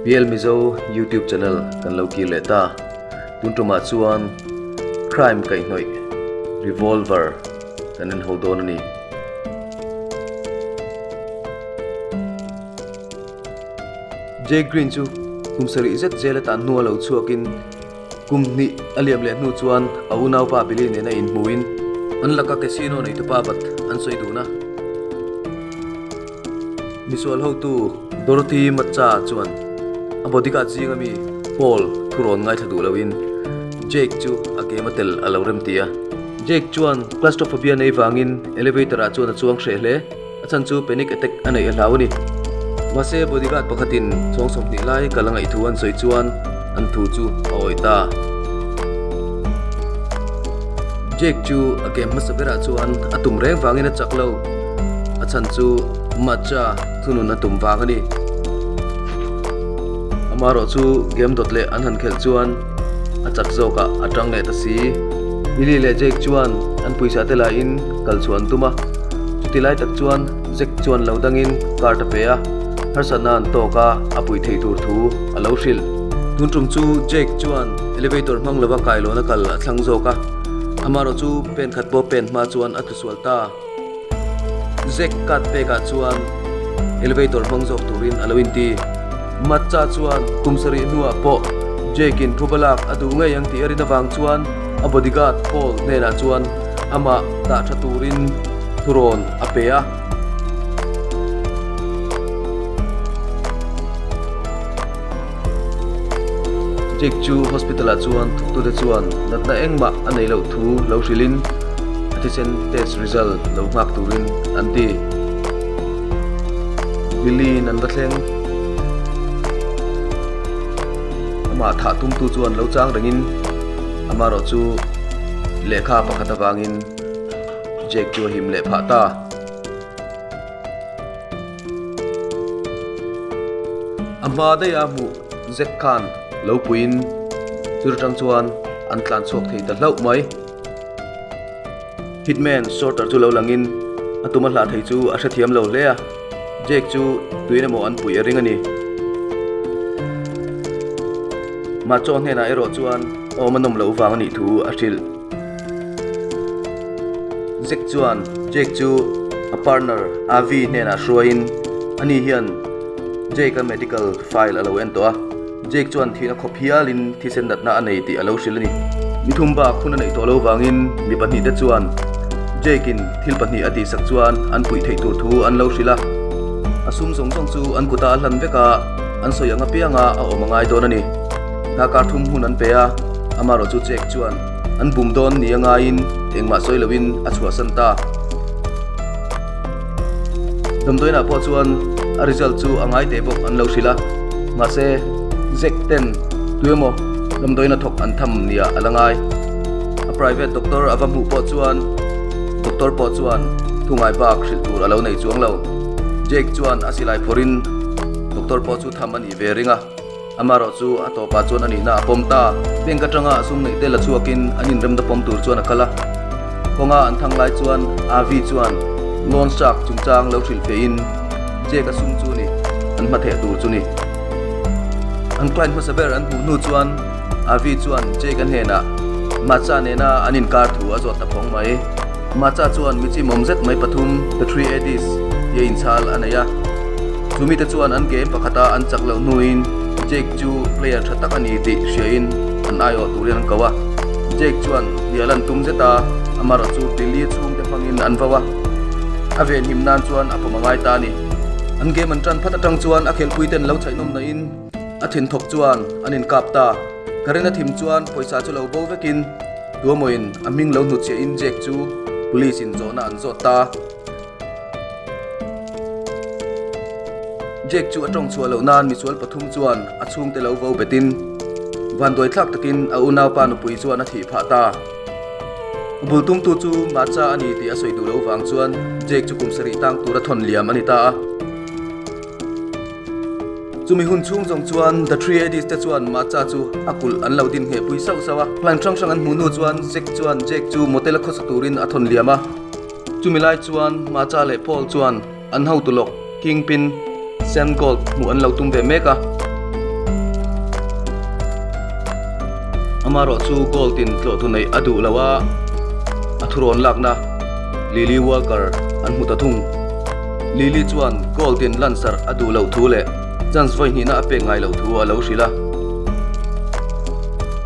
PL Mizo YouTube channel kan lo kir leh ta. Tun tumah chuan crime kaihhnawih revolver kan en ho dawn a ni. Jake Green chu kum sarih zet zel atan hnu a lo chhuakin Kum hnih a liam leh hnu chuan a unaupa Billy nena inhmuin an laka casino neitupa bat an sawi dun a. Misual hotu Dorothy Matcha chuan a bodyguard zinga mi Paul thurawn ngaithla duh loin Jake chu a game a tel a lo rem ti a. Jake chuan claustrophobia nei vangin elevator ah chuan a chuang hreh hle. A chhan chu panic attack a neih a hlau a ni. Mahse bodyguard pakhatin chhawng 20 lai kal a ngaih thu an sawi chuan an thu chu a awih ta. Jake chu a game hmasa berah chuan a tum reng vangin a chak lo. A chhan chu match-a thunun a tum vang a ni. Amaherawh chu game dawt leh an han khelh chuan a chak zawkah a tang leh ta si. Billy leh Jake chuan an pawisa te lahin kal chhuah an tum a. Chuti lai tak chuan Jack chuan lo dangin card a pe a, harsatna an tawk a, a pui thei tur thu a lo hrilh. Tun tum chu Jake chuan elevator hmang lova kailawn a kal a thlang zawk a, amaherawh chu pen khat pawh pen hma chuan a tlusual ta. Jack card pekah chuan elevator hmang zawk turin a lo inti. Matcha chuan kum sarih hnuah pawh Jake-in thuba lak a duh ngei ang tih a rin avang chuan a bodyguard Paul hnenah chuan amah dah tha turin thurawn a pe a. Jake chu hospital ah chuan thawktute chuan natna engmah a neih loh thu lo hrilhin a thisen test result lo nghak turin an ti. Billy-in an va thleng. Amah thah tumtu chuan lo chang rengin amaherawh chu lehkha pakhat avangin Jake chu a him leh phah ta. A hma daih a hmuh Jack khan lo puiin chu atang chuan an tlan chhuak thei ta hlauh mai. Hitman Shorter chu lo langin a tum a hlah thei chu a hrethiam lo hle a, Jake chu tuin emaw an puih a ring a ni. Macho hnenah erawh chuan a awm a nawm loh vang a nih thu a hrilh. Jack chuan Jake chu a partner Avi hnenah hruaiin ani hian Jake-a medical file a lo en tawh a. Jake chuan thihna khawp hialin thisen natna a nei tih a lo hrilh a ni. Ni thum bak hun a neih tawh lo vangin mi pahnihte chuan Jake-in thil pahnih a tihsak chuan an puih theih tur thu an lo hrilh a. A sum zawng zawng chu an kuta a hlan vek a, an sawi ang apianga a awm a ngai dawn a ni. Darkar thum hun an pe a, amaherawhchu Jake chuan an bum dawn ni a ngaiin engmah sawi loin a chhuahsan ta. Damdawiinah pawh chuan a result chu a ngai teh bawk an lo hrilh a, mahse Zack ten tu emaw damdawiina thawk an tham nia a la ngai. A private doctor a va hmuh pawh chuan doctor pawh chuan thu ngai bak hrilh tur a lo nei chuang lo. Jake chuan a silai phawrhin doctor pawh chu tham a nih ve ring a. Amaherawh chu a tawpah chuan a nihna a pawm ta. Bank atanga sum neih te la chhuakin an inremna pawm tur chuan a kal a. Kawnga an thang lai chuan Avi chuan loan shark chungchang lo hrilh feihin Jake a sum chu ni an hma theh tur chu ni. An client hmasa ber an hmuh hnu chuan Avi chuan Jake a hnenah Macha nena an inkar thu a zawt ta phawng mai. Macha chuan mi chimawm zet mai pathum The Three Eddies tia inchhal a nei a. Chu mite chuan an game pakhata an chak loh hnuin Jake chu player tha tak a ni tih hriain an aiawh turin an ko a. Jake chuan hnial an tum zet a, amaherawh chu Billy chhungte hmangin an vo a. A venhim nan chuan a pawm a ngai ta a ni. An game an tan phat atang chuan a khelpuiten lo chhaihnawm nain a thinthawk chuan an inkap ta. Karen a thim chuan pawisa chu lo bo vekin Tuamawiin a hming lo hnutchhiahin Jake chu police in zawhna an zawt ta. Jake chu a tawng chhuah loh nan misual pathum chuan a chhungte lo vo betin vanduai thlak takin a unaupa nupui chuan a thih phah ta. A bul tumtu chu Macha a ni tih a sawi duh lo vang chuan Jake chu kum sarih tang tura thawn liam a ni ta a. Chumi hun chhung zawng chuan The Three Eddies te chuan Macha chu a kulh an lo din ngheh pui sauh sauh a. Plan hrang hrang an hmuh hnu chuan Jack chuan Jake chu motel a khawsa turin a thawn liam a. Chumi lai chuan Macha leh Paul chuan an hotu lawk Kingpin Sam Gold hmuh an lo tum ve mek a. Amaherawhchu Gold in tlawhtu neih a duh lo a, a thurawn lakna Lily Walker an hmu ta thung. Lily chuan Gold in lansarh a duh loh thu leh chance vawi hnihna a pek ngai loh thu a lo hrilh a.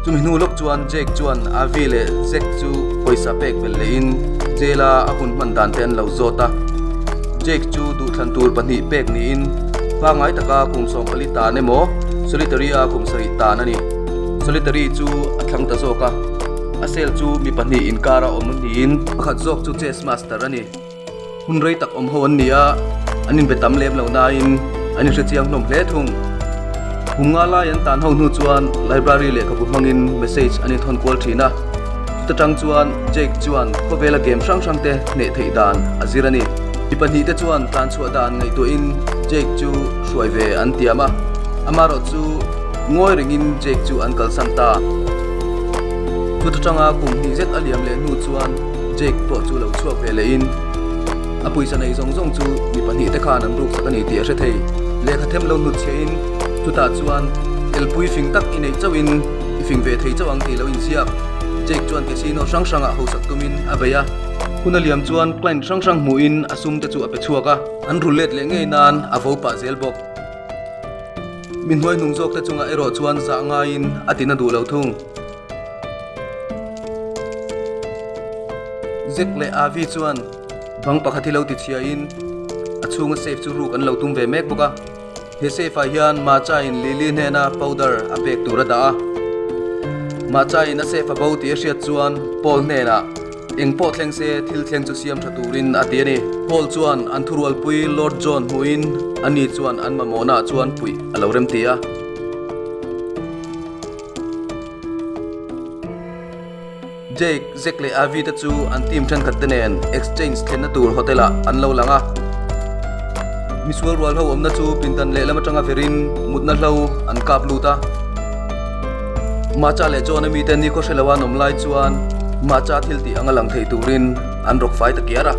Chumi hnu lawk chuan Jake chuan Avi leh Zack chu pawisa pek belh lehin jail a a hun hman dan te an lo zawt a. Jake chu duhthlan tur pahnih pek niin pangngai taka kum 14 tan emaw solitary a kum 7 tan a ni. Solitary chu a thlang ta zawk a, a cell chu mi pahnih inkara awm niin pakhat zawk chu chess master a ni. Hun rei tak awm ho an ni a, an inbe tam lem lo nain an inhre chiang hlawm hle thung. Kum nga lai an tan ho hnu chuan library lehkhabu hmangin message an inthawn kual thin a, chuta tang chuan Jake chuan khawvela game hrang hrang te hneh theih dan a zir a ni. Mi pahnih te chuan tlan chhuah dan ngaihtuahin Jake chu hruai ve an tiam a, amaherawh chu ngawi rengin Jake chu an kalsan ta. Chuta tanga kum hnih zet a liam leh hnu chuan Jake pawh chu lo chhuak ve lehin a pawisa nei zawng zawng chu mi pahnihte khan an ruksak a ni tih a hre thei. Lehkha them lo hnut chhiahin chutah chuan elpui fing tak i neih chauhin i fing ve thei chauh ang tih lo inziak. Jake chuan casino hrang hrangah hausak tumin a bei a. Hun a liam chuan client hrang hrang hmuhin a sum te chu a pe chhuak a, an rul let leh ngei nan a vo pah zel bawk. Mi hnuai hnung zawk te chungah erawh chuan zah ngaiin a tina duh lo thung. Zek leh Avi chuan bang pakhat hi lo ti chhiain a chhunga safe chu ruk an lo tum ve mek bawk a. He safe ah hian Macha-in Lily hnena powder a pek tur a dah a. Macha-in a safe a bo tih a hriat chuan Paul hnenah eng pawh thleng se thil thleng chu siam tha turin a ti a ni. Paul chuan an thurualpui Lord John hmuhin ani chuan an mamawhnaah chuan puih a lo remti a. Jake, Zack leh Avi te chu an team thenkhat te nen exchange thlenna tur hotel ah an lo lang a. Misual rual ho awmna chu pindan lehlam atanga verin mutna hlo an kap lut a. Macha leh John a mite nikhaw hre lo an awm lai chuan Macha thil tih anga lang thei turin an rawk fai ta kiar a.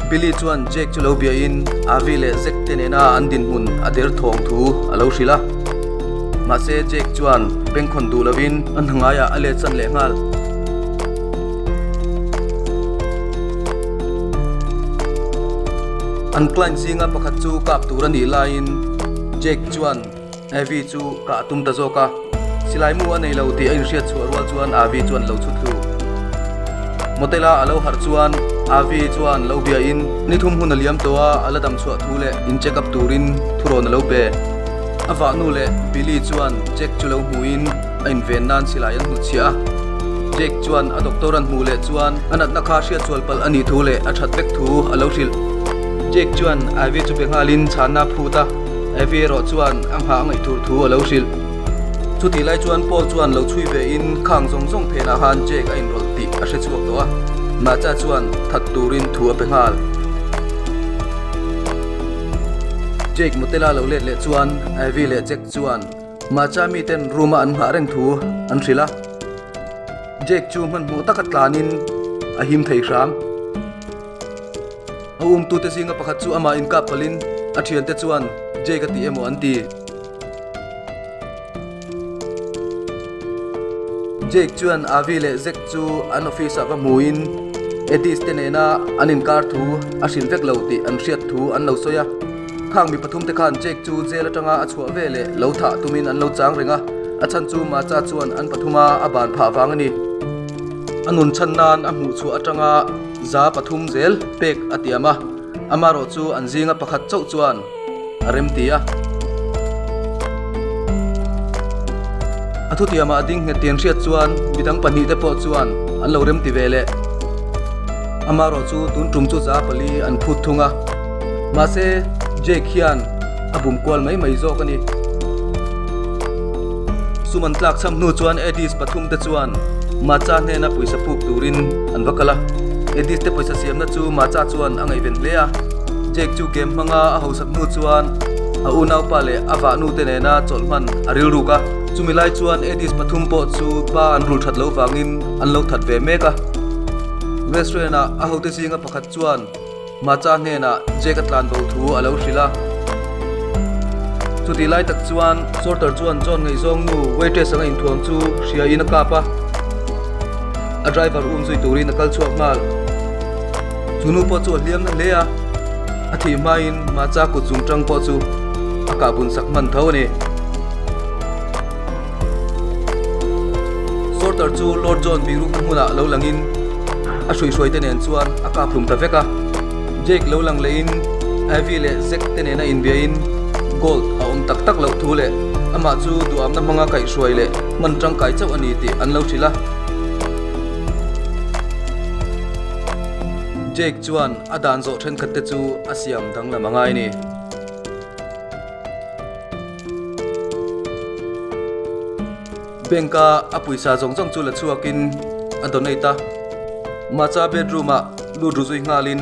Billy chuan Jake chu lo biain Avi leh Zack te nena an dinhmun a der thawng thu a lo hrilh a. Mahse Jake chuan bengkhawn duh lovin a hna ngaiah a let chan leh nghal. An client zinga pakhat chu kap tur a nih laiin Jake chuan Avi chu kah a tum ta zawk a, silai mu a nei lo tih a inhriat chhuah rual chuan Avi chuan lo chhut thlu. Motel-a a lo harh chuan Avi chuan lo biain ni thum hun a liam tawh a, a la dam chhuah thu leh in check up turin thurawn a lo pe. A vahnu leh Billy chuan Jack chu lo hmuhin a inven nan silai an hnutchhiah a. Jack chuan a doctor an hmuh leh chuan a natna kha hriatsual palh a nih thu leh a that vek thu a lo hrilh. Jack chuan Ivy chu be nghalin chhanna a phut a. Evie erawh chuan a nghah a ngaih tur thu a lo hrilh. Chutih lai chuan Paul chuan lo chhui ve in khang zawng zawng phenah khan Jake a inrawlh tih a hre chhuak tawh a, Nacha chuan that turin thu a pe nghal. Jake motela lo let leh chuan Evie leh Jack chuan Macha miten room a an nghah reng thu an hrilh a. Jake chu hmanhmawh taka tlanin a him thei hram. A umtute zinga pakhat chu amah inkap palhin a thiante chuan Jake a ti emaw an ti. Jake chuan Avi leh Zack chu an office ah va hmuin Edis te nena an inkar thu a hrilh vek lo tih an hriat thu an lo sawi a. Khang mi pathum te khan Jake chu jail atanga a chhuah ve leh lo thah tumin an lo chang reng a, a chhan chu Macha chuan an pathuma a ban phah vang a ni. A nun chhan nan a hmuh chhuah atanga Za pathum zel pek a tiam a, amaherawh chu an zinga pakhat chauh chuan a remti a. A thutiamah a ding nghet tih an hriat chuan midang pahnihte pawh chuan an lo remti ve leh. Amaherawh chu tun tum chu 400 an phut thung a, mahse Jake hian a bum kual mai mai zawk a ni. Sum an tlak cham hnu chuan Edis pathum te chuan Macha hnena pawisa puk turin an va kal a. Edis te pawisa siamna chu Macha chuan a ngaihven hle a. Jake chu game hmanga a hausak hnu chuan a unaupa leh a vahnu te nena chawlh hman a rilruk a. Chumi lai chuan Edis pathum pawh chu ba an rul that lo vangin an lo that ve mek a. Restaurant ah a hote zinga pakhat chuan Macha hnenah Jake a tlan bo thu a lo hrilh a. Chutih lai tak chuan Sorter chuan John ngaihzawng nu waitress anga inthuam chu hriain a kap a, a driver um zui turin a kal chhuak nghal. Chu nu pawh chu a hliam na hle a, a thih hmain Macha kut zung tang pawh chu a kah bun sak hman tho a ni. Sorter chu Lord John bihrukna hmunah lo langin a hruihruaite nen chuan a kap hlum ta vek a. Jake lo lang lehin Ivy leh Zack te nena inbiain Gold a awm tak tak loh thu leh amah chu duhamna hmanga kaihhruai leh hman tangkai chauh a ni tih an lo hrilh a. Jake chuan a dan zawh thenkhat te chu a siam danglam a ngai a ni. Bank a a pawisa zawng zawng chu la chhuakin a donate a, Macha bedroom ah lut ru zui nghalin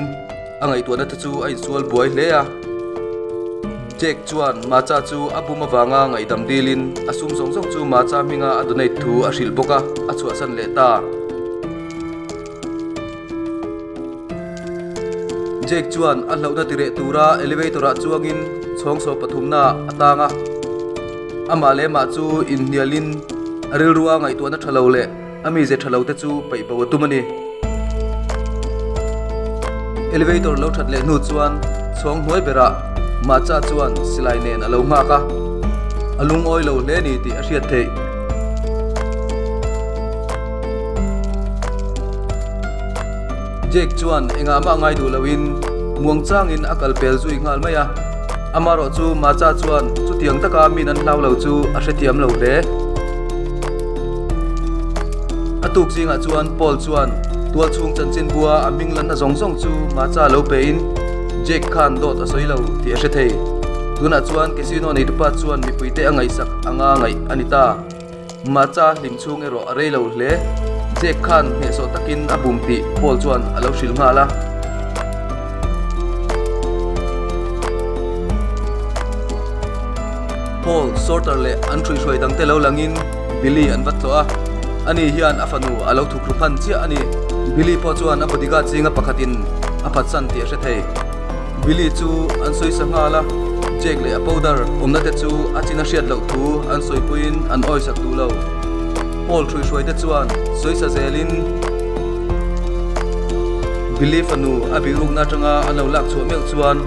a ngaihtuahna te chu a insual buai hle a. Jake chuan Macha chu a bum avanga ngaihdam dilin a sum zawng zawng chu Macha hminga a donate thu a hrilh bawk a, a chhuahsan leh ta. Jake chuan a hlauhna tireh tura elevator ah chuangin chhawng saw pathumna a tang a. Amah leh amah chu inhnialin a rilrua ngaihtuahna tha lo leh a mize tha lo te chu peih bo a tum a ni. Elevator lo that leh hnu chuan chhawng hnuai berah Macha chuan silai nen a lo nghak a, a lungawi lo hle ni tih a hriat theih. Jake chuan engah mah ngai duh loin muang changin a kal pel zui nghal mai a. Amarawh chu Macha chuan chutiang taka min an hlau lo chu a hrethiam lo hle. A tuk zingah chuan Paul chuan tual chhung chanchinbua a hming lanna zawng zawng chu Macha lo pein Jake khan dawt a sawi lo tih a hre thei. Tunah chuan casino neitupa chuan mipuite a ngaihsak anga ngaih a ni ta. Macha hlim chhung erawh a rei lo hle. Jake khan hnehsawh takin a bum tih Paul chuan a lo hrilh nghal a. Paul, Sorter leh an hruihruai dangte lo langin Billy an va tlawh a. Ani hian a fanu a lo thukru hman chiah a ni. Billy pawh chuan a bodyguard zinga pakhatin a phatsan tih a hre thei. Billy chu an sawisa nghal a, Jake leh a powder awmna te chu a chin a hriat loh thu an sawipuiin an awisak duh lo. Paul hruihruai te chuan sawisa zelin Billy fanu a bihrukna atanga an lo lak chhuah meuh chuan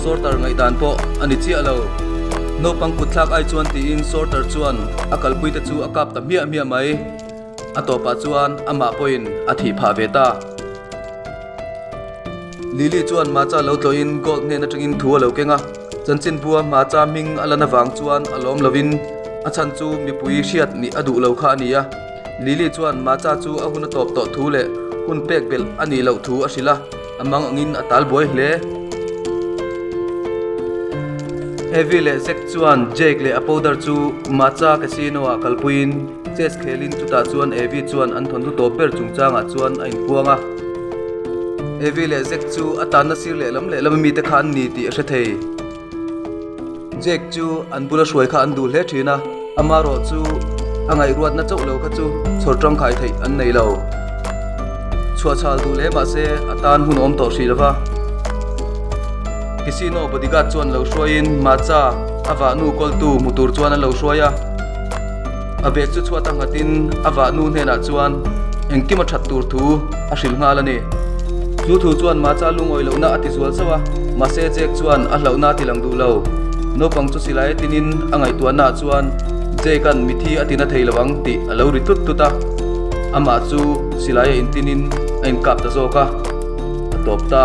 Sorter ngaihdan pawh a ni chiah lo. Naupang kutthlak ai chuan tiin Sorter chuan a kalpui te chu a kap ta hmiah hmiah mai. A tawpah chuan amah pawhin a thih phah ve ta. Lily chuan Macha lo tlawhin Gold hnen atangin thu a lo keng a, chanchinbua Macha hming a lan avang chuan a lawm lovin a chhan chu mipui hriat nih a duh lo kha a ni a. Lily chuan Macha chu a hun a tawp tawh thu leh hun pek belh a nih loh thu a hrilh a, a mang angin a tal buai hle. Evie leh Zack chuan Jake leh a powder chu Macha casino-ah kalpuiin, Chess khelin chutah chuan Evie chuan an thawnthu tawp ber chungchangah chuan a inpuang a. Evie leh Zack chu a tanna sir lehlam lehlam mite kha an ni tih a hre thei. Jack chu an bula hruai kha an duh hle thin a, amarawh chu a ngaihruatna chauh lo kha chu chhawr tangkai theih an nei lo. Chhuahchhal duh hle mah se a tan hun a awm tawh hrih lo va. Casino bodyguard chuan lo hruaiin Macha a vahnu kawltu hmu tur chuan an lo hruai a. A bag chu chhuat a nghatin a vahnu hnenah chuan engkim a that tur thu a hrilh nghal a ni. Chu thu chuan Macha lungawi lohna a ti zual chauh a, mahse Jack chuan a hlauhna a ti lang duh lo. Naupang chu silai a tinin a ngaihtuahnaah chuan Jake-a'n mithi a tina thei lo ang tih a lo ri tlut tlut a, amah chu silai a intinin a inkap ta zawk a, a tawp ta.